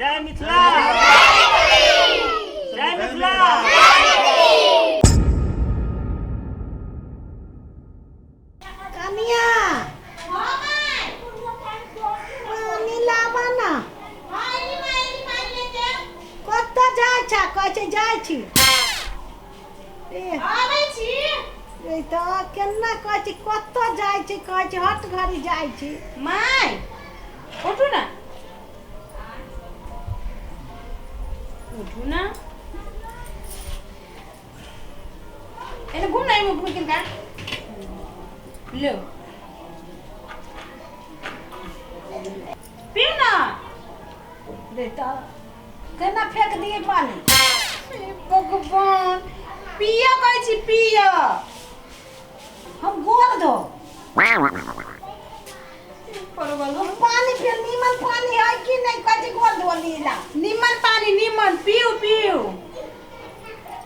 जय मिथिला, जय मिथिला। कनिया, पानी लाबा ना। कतऽ जाइ छ? कहै छै जाइ छी। ए, ए तऽ केना कहै छी कतऽ जाइ छी? कहै छी हट घड़ी जाइ छी। माय, उठू ना, उठू ना, एने घूम ना, एने घूम के लो पीऊ ना। रे तऽ केना फेंक दिए पानी? हे भगवान, पिया कहै छी, पिया। हम गोर धो परवल। हम पानी पिए, नीमन पानी है कि नहीं? कहै छी गोर धो लीला। निमन पानी, निमन, पीऊ पीऊ।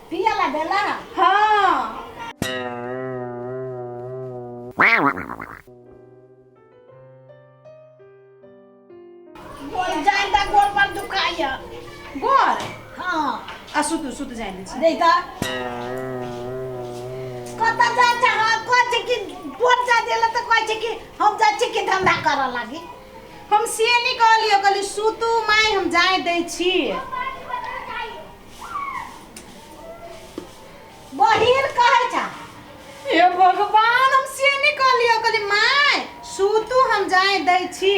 पिया ला देला? हाँ। गोर जाय तऽ गोर पर दुखाइया। गोर? हाँ। आ सुतू, सुत जाय दै छी। रे तऽ कतऽ जाइ छै? हाँ, कहै छै कि बोर जा देला तऽ कहै छै कि हम जाइ छी कि धंधा करऽ लागी। हम से नहीं कहलियो, कहली सुतू माय, हम जाय दै छी। बहिर कहै छ। हे भगवान, हम से नहीं कहलियो, कहली माय सुतू, हम जाय दै छी।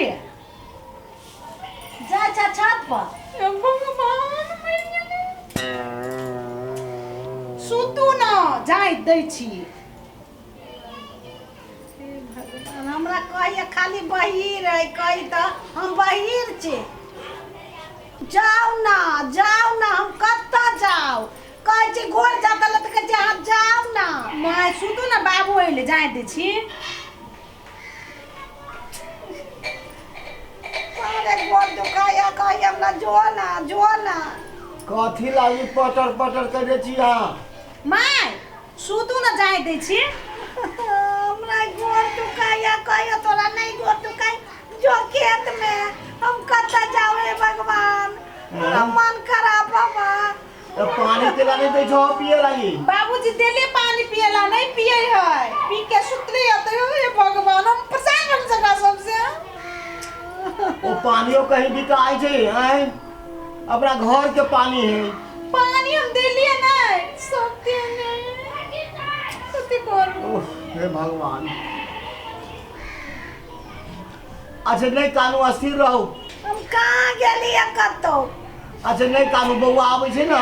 जाइ छ छत पर। हे भगवान, मरि गेलै। सुतू न, जाय दै छी। हे भगवान, हमरा कहैया खाली बहिर है। कही तऽ हम बहिर छी? जाउ ना, जाउ ना। हम कतऽ जाउ? कहै छी गोर जाता तऽ कहै छी अहाँ जाउ ना। माय, सुतू न, बाबू अइले, जाय दै छी। अरे गोर दुखाइया, कहैया हमरा जो ना, जो ना। कथी लागी पटर पटर करे छी अहाँ? माय, सुतू न, जाय दै छी। हमरा गोर दुखाइया, कहैया तोरा नहीं गोर दुखाइ, जो खेत में। हम कतऽ जाउ? हे भगवान, हमरा मन खराब बाबा। तऽ पानी केला नहीं दै छहो पिए लागी? बाबूजी देले पानी पियला, नहीं पिए है, पी के सुतले है। तो हे भगवान, हम परेशान बन सका सबसे। ओ पानियो कहीं बिकाइ छै? आँय, अपना घर के पानी है। पानी हम देलिए नहीं, सब देने कथी करू? ओह, हे भगवान। अच्छा, नहीं कानू, अस्थिर रहू। हम कहाँ गेलियै कतौ? अच्छा, नहीं कानू, बौआ आबै छै ने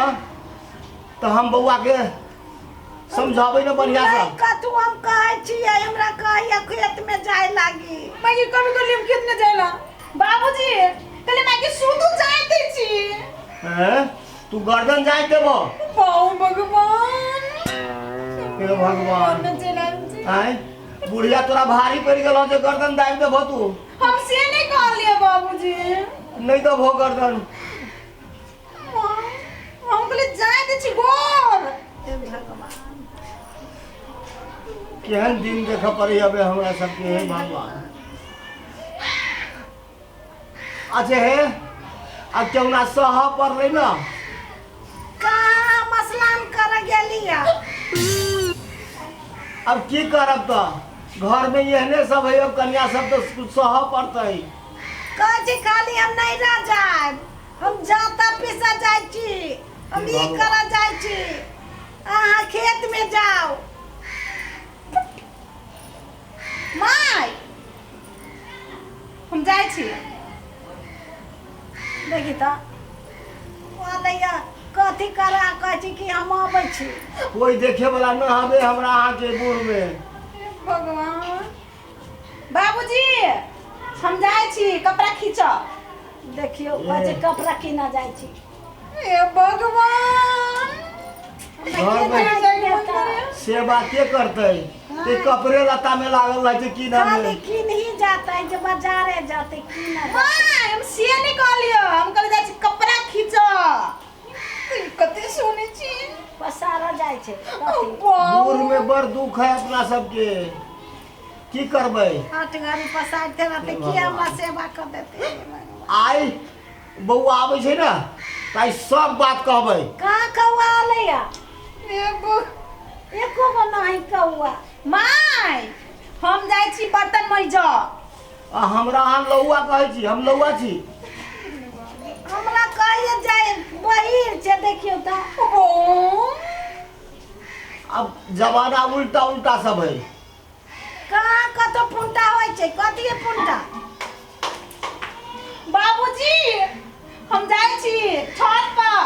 तऽ हम बौआ के समझाबै ने बढ़िया से। नहीं कतौ, हम कहै छियै, हमरा कहैया खेत में जाय लागी। माय के कभी कहलिए हम खेत में जाइला? बाबूजी कहले माय के सुतू, जाय दै छी। हैं, तू गर्दन जाय देबो? पाऊ भगवान। हे भगवान। न चला छी। आँय, बुढ़िया तोरा भारी पड़ि गेलौ जे गर्दन दाबि देबो तू? हम से नहीं कहलिए बाबूजी। नहीं देबो गर्दन। हम कहले जाय दै छी गोर। हे भगवान। केहन दिन देखऽ पड़ै अबे हमरा सबके, हे भगवान। अच्छा हे, आ केहुना सह पड़लै ने। कहाँ मसलान करे गेलियै? अब की करब, तऽ घरमे एहने सब है। अब कन्या सब तऽ कुछ सह पड़तै। कहै छी खाली हम नहीं रह जायब, हम जाता पीसा जाइ छी, हम ई करऽ जाइ छी, अहाँ खेत में जाउ। माय, हम जाइ छी। देखी तऽ कहलैया कथी करा, कहै छी कि हम अबै छी। कोई देखे वाला न हवे हमरा अहाँके बूढ़ में। हे भगवान। बाबूजी, हम जाइ छी कपड़ा खींचऽ। देखियौ, कहै छै कपड़ा कीनऽ जाइ छी। हे भगवान। घर में सेवा के करतै? ते कपड़े लत्ता में लागल रहै छै की खाली में। कीन ही जाते जे बाजारे जाते कीन। माय, हम से नहीं कहलियो, हम कहले जाइ छी कपड़ा खींचऽ। कते सुनै छी। पसारा जाइ छै कथी? बूढ़ में बड़ दुख है अपना सबके, की करबै? आठ घड़ी पसारते रहते, की हमरा सेवा कर देते? आइ बौआ आबै छै ने तऽ आइ सब बात कहबै। कहाँ कौआ एलैया? एगो। एको गो नहीं कौआ। माय, हम जाइ छी बर्तन मैज। आ हमरा अहाँ लौआ कहै छी, हम लौआ छी? हमरा कहिए जाय बहिर छै, देखियौ तऽ। अब जमाना उल्टा उल्टा सब है। कहाँ कतौ पुंटा होइ छै? कथी पुंटा? बाबूजी, हम जाइ छी छत पर।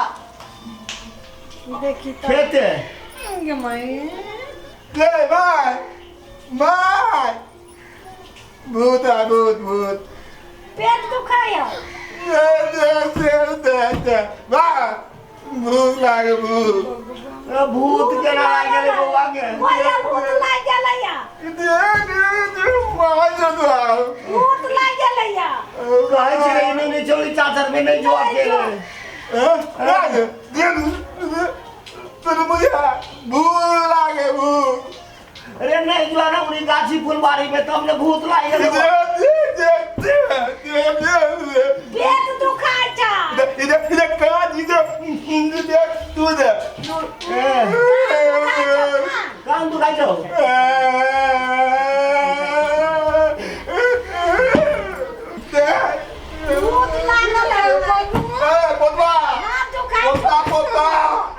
देखी तऽ। खेते। गे माय। गे my, my, भूत आ भूत, भूत। पेट दुखाय? दे दे दे दे दे, माय, भूत लागे, भूत। ए, भूत केना लागि गेलै बौआ के? कोया भूत लागि गेलैया? दे दे दे, my they दे। भूत लागि गेलैया। कहै छी रे, नहि नहि चोरी चाचर में नहीं जो अकेले। ए, दे दे दे, मुझे भूत लागे, भूत। अरे नहीं जो ना उन्हीं गाछी फुलवारी में तब ने भूत लागि दे गेलै। दे दे दे दे दे। पेट दुखाय छै। इधर इधर इधर, कहाँ? इधर इधर, तू दे। ए, कान दुखाइ छौ? भूत लागल है। हाथ दुखाय।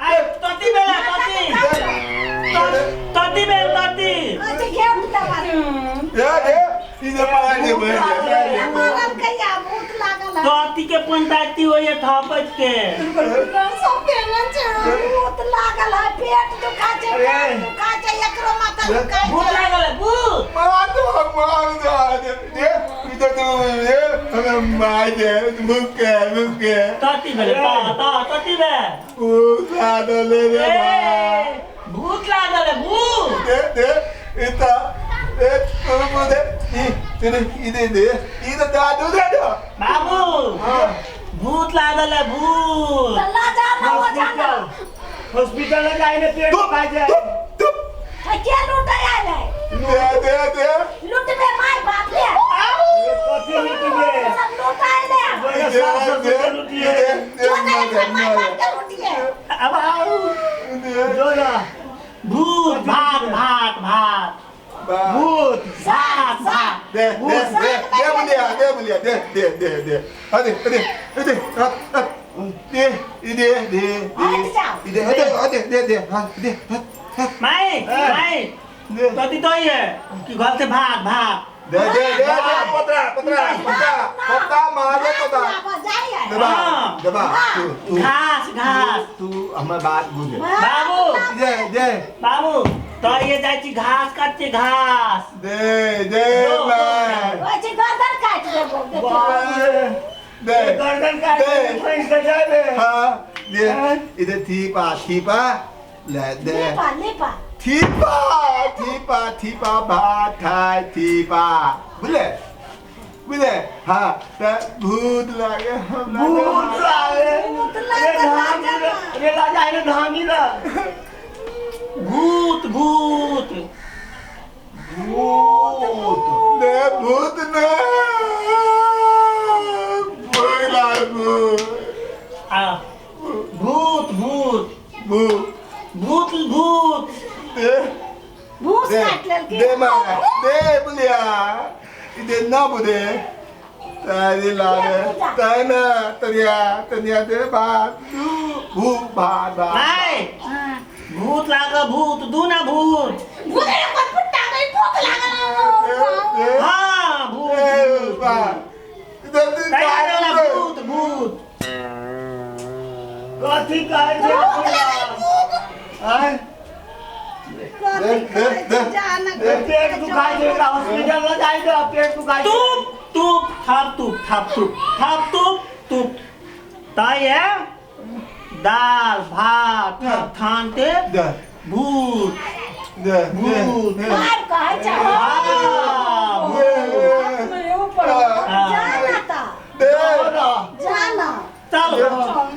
आइ तती बेला तती तती बेल तती। अच्छा, घेर दबा। मारल कहिया भूत लागल है? तती के पंचायती होइए थपैत के। सब केना छै? भूत लागल है, पेट दुखाय छै। अरे। कान दुखाय छै, एकरो माथा दुखाय भूत छै। लागल है भूत। तती भेलै त त तती भेल। ए, भूत लागल है भूत। बाबू, भूत लागल है भूत। तऽ लऽ जा ना, हो जा ना। हॉस्पिटल में जाए ने, पेट दुखाइ छै। आ के लूटै आयल है? लूटबे my बाप ले। कथी लुटबे? सब लूटाइ ले। सास ससुर के लुटिए? जो ना एकरा my बाप के लूटिए। अब आउ जो ना। भूत भात भात भात। भूत। भात भात। दे दे दे दे बुलिया, दे बुलिया, दे दे दे दे, अरे अरे अरे, दे दे दे दे दे, अरे अरे, दे दे, हाँ दे, माई माई, दे। तती तो ही है कि घर से भाग भाग। दे दे दे दे, पतरा पतरा पतरा पत्ता मारे पत्ता। जाइए। दबा दबा तू तू। घास घास। तू हमर बात बुझे। बाबू। दे दे। बाबू, तो ये जाइ छी घास काटছে घास। दे दे मैं। ओइ छै गर्दन काटि देबो, देखियौ। बाप रे। दे। गर्दन काट दे। फैंस के जाबे। हाँ, दे इधर, थीपा थीपा ले दे। लेपा लेपा। थीपा थीपा थीपा, भात खाय थीपा, बुझले बुझले? हाँ, त भूत लागे हमरा। भूत लागे। भूत लागे। रे धामी रे, रे ला जाए रे धामी रे। भूत भूत। भूत। दे, भूत ने भूत लागे, भूत। आ भूत भूत। भूत। भूत भूत। दे। भूस दे। काटि लेलकै। दे माँ दे बुलिया, इधर ना बुदे तारी लागे तना तनिया तनिया, दे भात तू भूत भात भात। माई। हाँ। भूत लागे भूत, दू ना भूत। भूत रे, कोन फुट्टा गई, भूत लागल। दे। हाँ, भूत। दे भात इधर दे। तैयार वाला भूत भूत। कथी कहै छै? आँय? कथी दे, कहै दे, छै जाना। ए, पेट दुखाइ छै, एकरा हॉस्पिटल लऽ जाइ दे, पेट दुखाइ छै। तुप तुप थाप तुप थाप तुप थाप तुप तुप ताई है दाल भात थान ते। दे। भूत। दे। भूत। दे। मार कहै छै। हाँ, भूत। ऊपर। हाँ। जाना तऽ। दे। ना। जाना। चल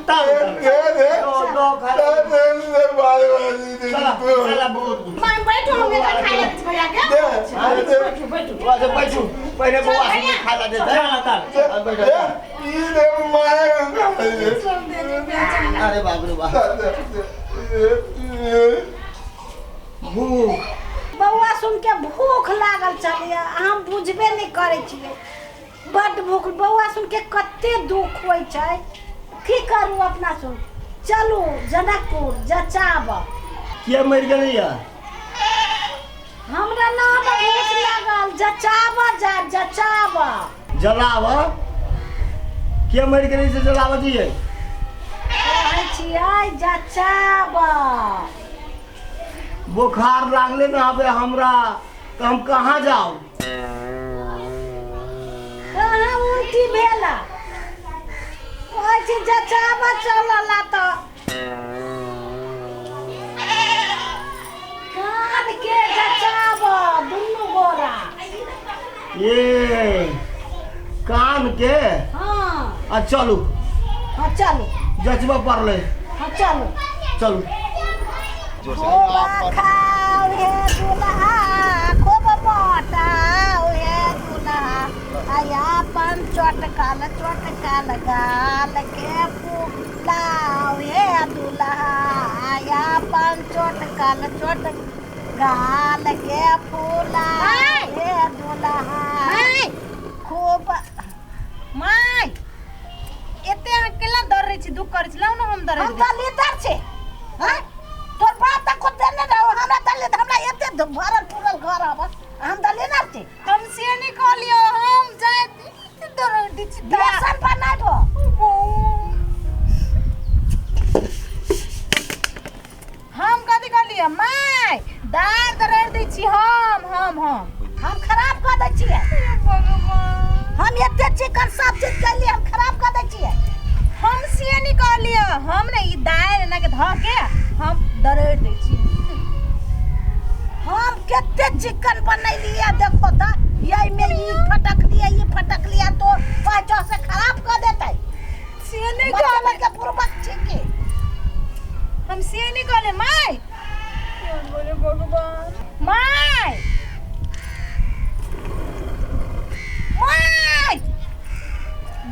चल दे दे दो खा दे दे बारे बारे चला चला बहुत मैं बैठो हम एकर खाए ला भैया के दे दे बैठो बैठो अच्छा बैठू पहिले बौआ के खा ला देते चला चल बैठो ई रे माय अरे बाप रे बाप भूख बौआ सुन के भूख लागल छलियै हम बुझबे नहि करै छियै बड्ड भूख बौआ सुन के कते दुख होइ छै की करू अपना सुन चलू जनकपुर जचाब किया मरि गेलैया हमरा ना भूख लागल जचाब जा जचाब जलाव किया मरि गेलै से जलाव दियै कहै छियै जचाब बुखार लागले ना आबे हमरा तो हम कहाँ जाओ कहाँ उल्टी भेला कहै छी जचाब चलला तऽ कान के जचाब दुनू गोरा ये कान के हाँ आ चलू हाँ चलू जचबा पड़ले हाँ चलू चलू खूब खाओ हे दुल्हा खूब मोटाओ हे दुल्हा आया अपन चटकल चटकल गाल के फुलाओ हे दुल्हा आया अपन चटकल चटक गाल के फुलाओ हे दुल्हा my खूब my एते अहाँ केला दौड़ै छी दुख करै छी लाउ ने हम दौड़ै हम दलितर छी हैं तोर बाप तऽ खुद देने रहो हमरा दलित हमरा एते भरल पूरल घर हब हम दलितर छी हम से नहीं कहलियो हम जाय दौड़ै छी बेसन बनाबो हम कथी कहलियै my दार दरड़ दै छी हम हम हम हम खराब कऽ दै छियै भगवान हम एते चिकन सब चीज कैलियै हम खराब कऽ दै छियै हम से नहीं कहलियै हम ने ई दालि एना के धऽ के हम दरड़ दै छी हम कते चिकन बनैलियै देखो तऽ यही में ई फटक लिया ई फटक लिया तो पाँचों से खराब कऽ देतै से नहीं बच्चा कहलियै के पूर्वक छिके हम से नहीं कहलियै my बोले भगवान my my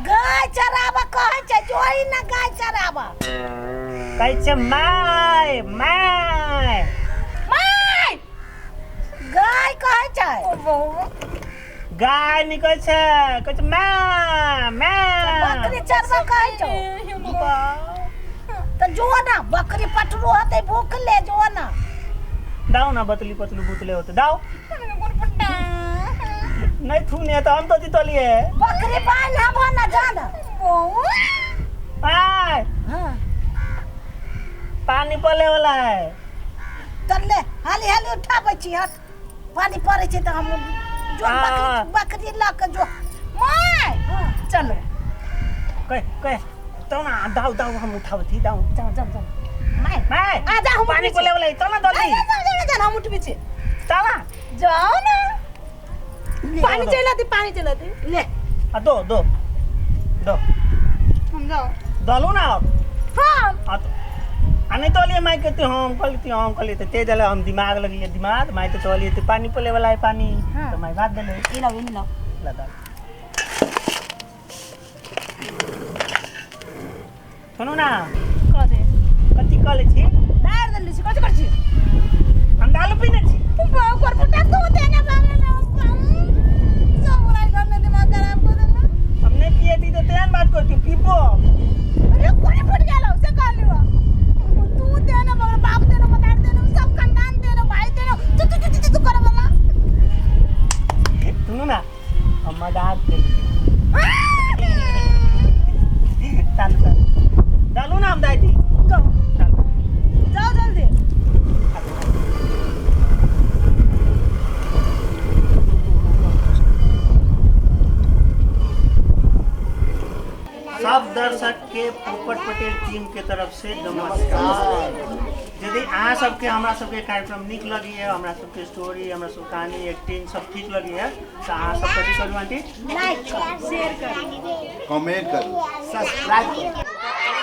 गाय चराबऽ कहै छै जोही ने गाय चराबऽ कहै छै my my my गाय कहै छै गाय नहि कहै छै कहै छै my my बकरी चरबऽ कहै छौ तऽ जो ना बकरी पटरू होतै भूख ले जो ना दाओ ना बतली पतलू बुतले होते दाओ नहीं थूने तो हम तो जीतलिए बकरी बान्ह आबो ना जा ना आय हाँ पानी पले वाला है चल ले हाली हाली उठाबै छी हट पानी पड़ै छै तऽ हम जो हाँ। बकरी बकरी लऽ कऽ जो my हाँ चलो कह कह तो ना दाओ दाओ हम उठावती दाओ जाओ जाओ जाओ my my आ जा हम पानी उठबै छी। पले वाला है तो ना जल्दी जा जा जा जा हम उठबै छी चला जाओ ना पानी दो। चला दे पानी चला दे ले आ दो दो दो हम जाओ दलू ना अब हाँ आ तो आ नहीं तो लिए माई कहती हम कहती हम कहली तो तेज हम दिमाग लगी है दिमाग माई तो चलिए तो पानी पले वाला है पानी हाँ। तो माई भात देले ई लाओ ई लाओ ला दाल सुनू ना कह दे कथी कहले छी दार देले छी कथी कर छी हम दालू पीने छी बाऊ कर फटा तू देने बांगे ना सब बुराई घर में दिमाग खराब कर देला हम नहीं पिए थी तो तेहन बात करती पीबो अरे कोने फट गेलो से कह लियो तू देने बगल बाप देने मदार देने सब खानदान देने भाई देने तू तू तू तू करे वाला सुनू ना हम मजाक केली चालू चालू डालू ना हम दाई थी जाओ चालू जाओ जल्दी सब दर्शक के पोपट पटेल टीम के तरफ से नमस्कार। जे यदि अहाँ सबके हमरा सबके कार्यक्रम नीक लगैए, हमरा सबके स्टोरी, हमरा सबके कहानी, एक्टिंग सब ठीक लगैए, तऽ अहाँ सब कथी करू आंटी? लाइक करू, शेयर करू, कमेंट करू, सब्सक्राइब करू।